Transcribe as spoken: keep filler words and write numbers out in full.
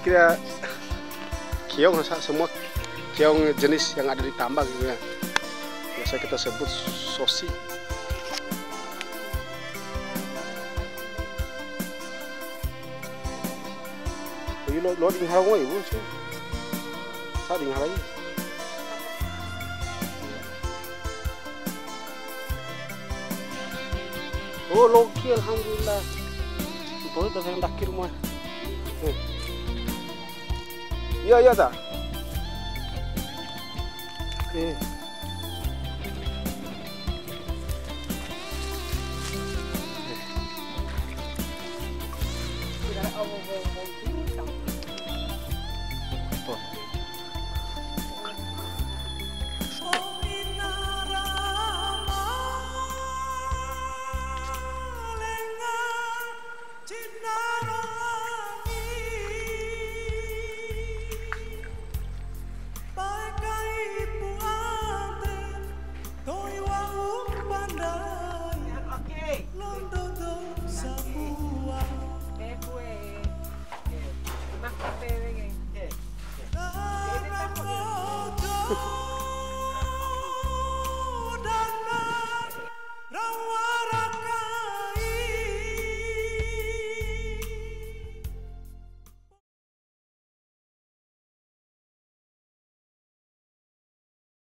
Kira keong, sa-, semua keong jenis yang ada di tambang gitu ya. Biasa kita sebut sosi. Ui, lo, lo di ngara ngoi, Bu, sih. Sa di ngara i. Oh, loki, alhamdulillah. Baru dah yang dakir mah. Hmm. Iya, iya, ta. Eh.